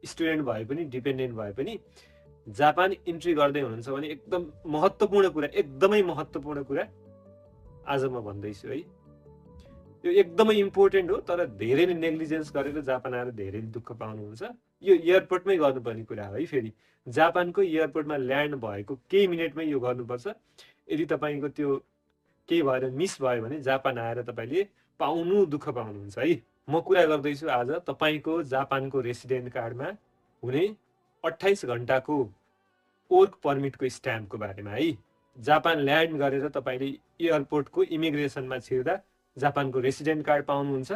Student भए पनि dependent भए पनि जापान इन्ट्री गर्दै हुनुहुन्छ भने एकदम महत्त्वपूर्ण कुरा, एकदमै महत्त्वपूर्ण कुरा आज म भन्दैछु है। यो एकदमै इम्पोर्टेन्ट हो, तर धेरैले नेग्लिजेन्स गरेर जापान आएर धेरै दुःख पाउनुहुन्छ। यो एयरपोर्टमै गर्नुपर्ने कुरा हो है। फेरि जापानको एयरपोर्टमा ल्यान्ड भएको केही मिनटमै यो गर्नुपर्छ। यदि तपाईँको त्यो केही भएर मिस भयो भने जापान आएर तपाईँले दुःख पाउनुहुन्छ है। म कुरा गर्दैछु आज तपाईँको जापानको रेसिडेन्ट कार्डमा हुने 28 घन्टाको वर्क पर्मिटको स्ट्याम्पको बारेमा है। जापान ल्यान्ड गरेर तपाईँले एयरपोर्टको इमिग्रेसनमा छिर्दा जापानको रेसिडेन्ट कार्ड पाउनुहुन्छ।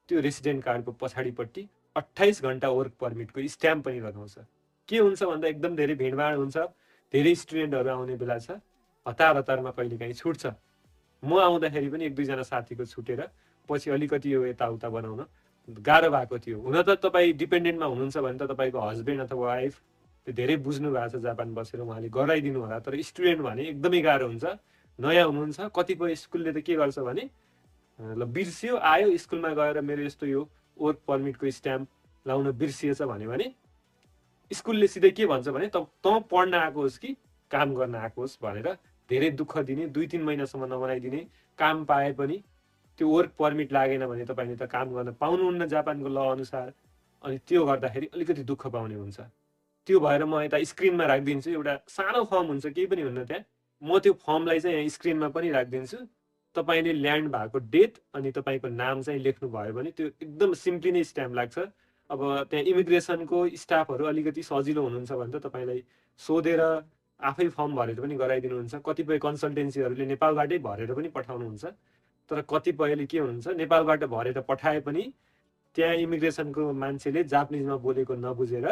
त्यो रेसिडेन्ट कार्डको पछाडिपट्टि 28 घन्टा वर्क पर्मिटको स्ट्याम्प पनि लगाउँछ। के हुन्छ भन्दा एकदम धेरै भिडभाड हुन्छ, धेरै स्टुडेन्टहरू आउने बेला छ, हतारमा कहिलेकाहीँ छुट्छ। म आउँदाखेरि पनि 1-2 जना साथीको छुटेर पछि अलिकति यो यताउता बनाउन गाह्रो भएको थियो। हुन त तपाईँ डिपेन्डेन्टमा हुनुहुन्छ भने त तपाईँको हस्बेन्ड अथवा वाइफ धेरै बुझ्नु भएको छ जापान बसेर, उहाँले गराइदिनु होला। तर स्टुडेन्ट भने एकदमै गाह्रो हुन्छ। नयाँ हुनुहुन्छ, कतिपय स्कुलले त के गर्छ भने ल बिर्सियो, आयो स्कुलमा गएर मेरो यस्तो यो वर्क पर्मिटको स्ट्याम्प लाउन बिर्सिएछ भने स्कुलले सिधै के भन्छ भने त पढ्न आएको होस् कि काम गर्न आएको होस् भनेर धेरै दुःख दिने, 2-3 महिनासम्म नबनाइदिने। काम पाए पनि त्यो वर्क पर्मिट लागेन भने तपाईँले त काम गर्न पाउनुहुन्न जापानको ल अनुसार। अनि त्यो गर्दाखेरि अलिकति दुःख पाउने हुन्छ। त्यो भएर म यता स्क्रिनमा राखिदिन्छु, एउटा सानो फर्म हुन्छ, केही पनि हुन्न त्यहाँ। म त्यो फर्मलाई चाहिँ यहाँ स्क्रिनमा पनि राखिदिन्छु। तपाईँले ल्यान्ड भएको डेट अनि तपाईँको नाम चाहिँ लेख्नुभयो भने त्यो एकदम सिम्पली नै स्ट्याम्प लाग्छ। अब त्यहाँ इमिग्रेसनको स्टाफहरू अलिकति सजिलो हुनुहुन्छ भने त तपाईँलाई सोधेर आफै फर्म भरेर पनि गराइदिनुहुन्छ। कतिपय कन्सल्टेन्सीहरूले नेपालबाटै भरेर पनि पठाउनुहुन्छ। तर कतिपयले के हुनुहुन्छ, नेपालबाट भरेर पठाए पनि त्यहाँ इमिग्रेसनको मान्छेले जापानिजमा बोलेको नबुझेर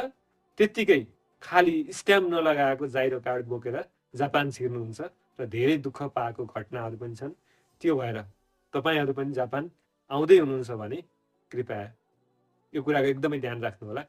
त्यत्तिकै खाली स्ट्याम्प नलगाएको जाइरो कार्ड बोकेर जापान छिर्नुहुन्छ र धेरै दुःख पाएको घटनाहरू पनि छन्। त्यो भएर तपाईँहरू पनि जापान आउँदै हुनुहुन्छ भने कृपया यो कुराको एकदमै ध्यान राख्नु होला।